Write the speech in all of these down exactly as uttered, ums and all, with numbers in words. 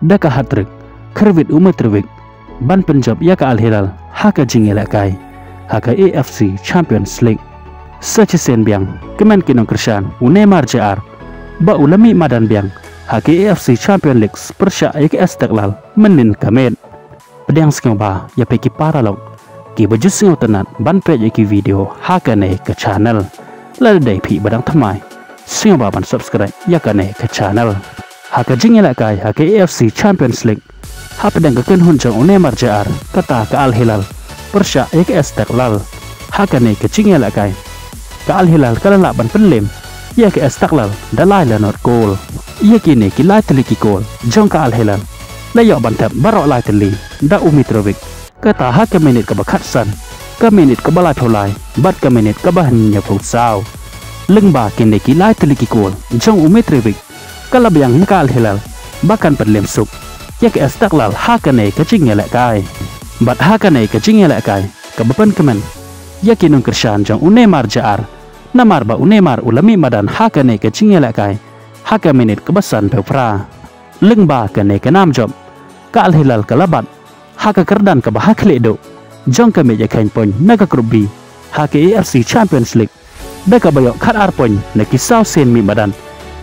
da ka hat-trick, khyrwit u Mitrovic ban pynjop ïa ka Al Hilal ha ka jingïalehkai ha ka A F C Champions League. Sa shisien biang, kmen ki nongkyrshan u Neymar Junior ba u la mih madan biang ha ka A F C Champions League pyrshah ïa ka Istiklal mynnin ka miet. Pdiang sngewbha ïa phi ki paralok kiba ju sngewtynnat ban peit ïa ki video ha kane ka channel. Lada dei phi ba dang thymmai, sngewbha ban subscribe ïa kane ka channel. Ha ka jingïalehkai ha ka A F C Champions League, hapdeng ka kynhun jong u Neymar Junior kata ka Al Hilal pyrshah ïa ka Istiklal, ha kane ka jingïalehkai ka Al Hilal ka la lah ban pynlem ïa ka Istiklal da lai la nod kol. Ïa kine ki lai tylli ki kol jong ka Al Hilal la ïoh ban thep baroh lai tylli da u Mitrovic, kata ha ka minit kaba khatsan, ka minit kaba laiphew lai bad ka minit kaba hynñiewphew saw. Lyngba kine ki lai tylli ki kol jong u Mitrovic, ka la biang ïa ka Al Hilal ba kan pynlem suk ïa ka Istiklal ha kane ka jingïalehkai. Bad ha kane ka jingïalehkai kaba pynkmen ïa ki nongkyrshan jong u Neymar Junior, namar ba u Neymar u la mih madan ha kane ka jingïalehkai ha ka minit kaba sanphew phra. Lyngba kane ka nam jop, ka Al Hilal ka la bat ha ka kyrdan kaba ha khlieh duh jong ka miej ïakheiñ point na ka Group B ha ka A F C Champions League, da kaba ïoh khatar point na ki saw sien mih madan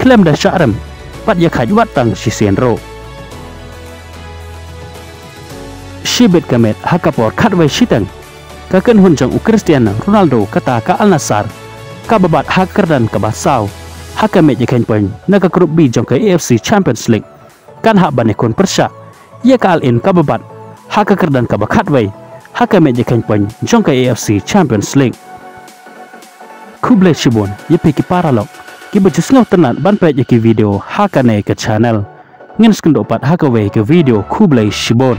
khlem da shah rem bad ïakhaid wat tang shisien ruh. Shibit ka miet ha ka por khatwei shiteng, ka kynhun jong u Cristiano Ronaldo kata ka Al Nassr kaba bat ha ka kyrdan kaba saw ha ka miej ïakheiñ point na ka Group B jong ka A F C Champions League, kan hap ban ïakhun pyrshah ïa ka Al Ain kaba bat ha ka kyrdan kaba khatwei ha ka miej ïakheiñ point jong ka A F C Champions League. Khublei shibun ïa phi ki paralok kiba ju sngewtynnat ban peit ïa ki video ha kane ka channel. Ngin sa ïakynduh pat ha kawei ka video, khublei shibun.